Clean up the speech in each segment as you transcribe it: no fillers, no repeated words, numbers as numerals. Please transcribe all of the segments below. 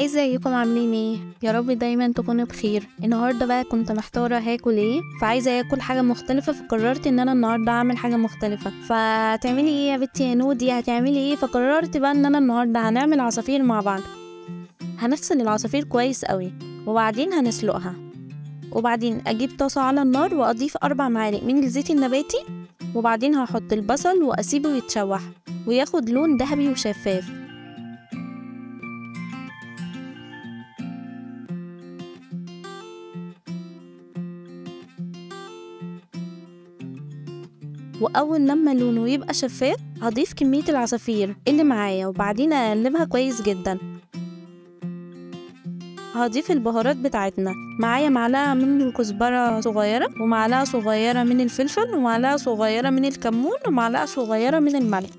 ازيكم عاملين ايه؟ يا رب دايما تكونوا بخير. النهارده بقى كنت محتارة هاكل ايه، فعايزه اكل حاجة مختلفة، فقررت ان انا النهارده اعمل حاجة مختلفة. فتعملي ايه يا بنتي يا نودي؟ هتعملي ايه؟ فقررت بقى ان انا النهارده هنعمل عصافير مع بعض. هنغسل العصافير كويس قوي وبعدين هنسلقها، وبعدين اجيب طاسه على النار واضيف 4 معالق من الزيت النباتي، وبعدين هحط البصل واسيبه يتشوح وياخد لون ذهبي وشفاف. واول لما لونه يبقى شفاف هضيف كمية العصافير اللي معايا، وبعدين اقلبها كويس جدا. هضيف البهارات بتاعتنا، معايا معلقة من الكزبرة صغيرة، ومعلقة صغيرة من الفلفل، ومعلقة صغيرة من الكمون، ومعلقة صغيرة من الملح.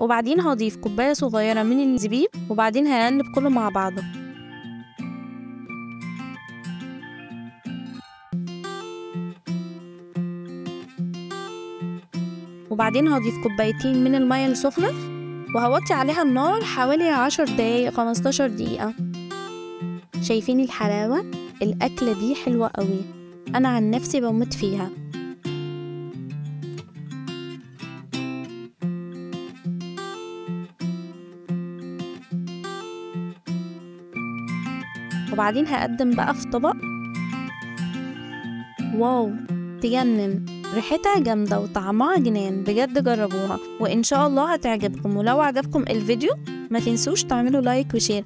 وبعدين هضيف كوباية صغيرة من الزبيب، وبعدين هقلب كله مع بعضه. وبعدين هضيف 2 من المية السخنة، وهوطي عليها النار حوالي 10 دقايق 15 دقيقة. شايفين الحلاوة؟ الأكلة دي حلوة قوي، أنا عن نفسي بموت فيها. وبعدين هقدم بقى في طبق. واو، تجنن، ريحتها جامدة وطعمها جنان، بجد جربوها وإن شاء الله هتعجبكم. ولو عجبكم الفيديو ما تنسوش تعملوا like و share.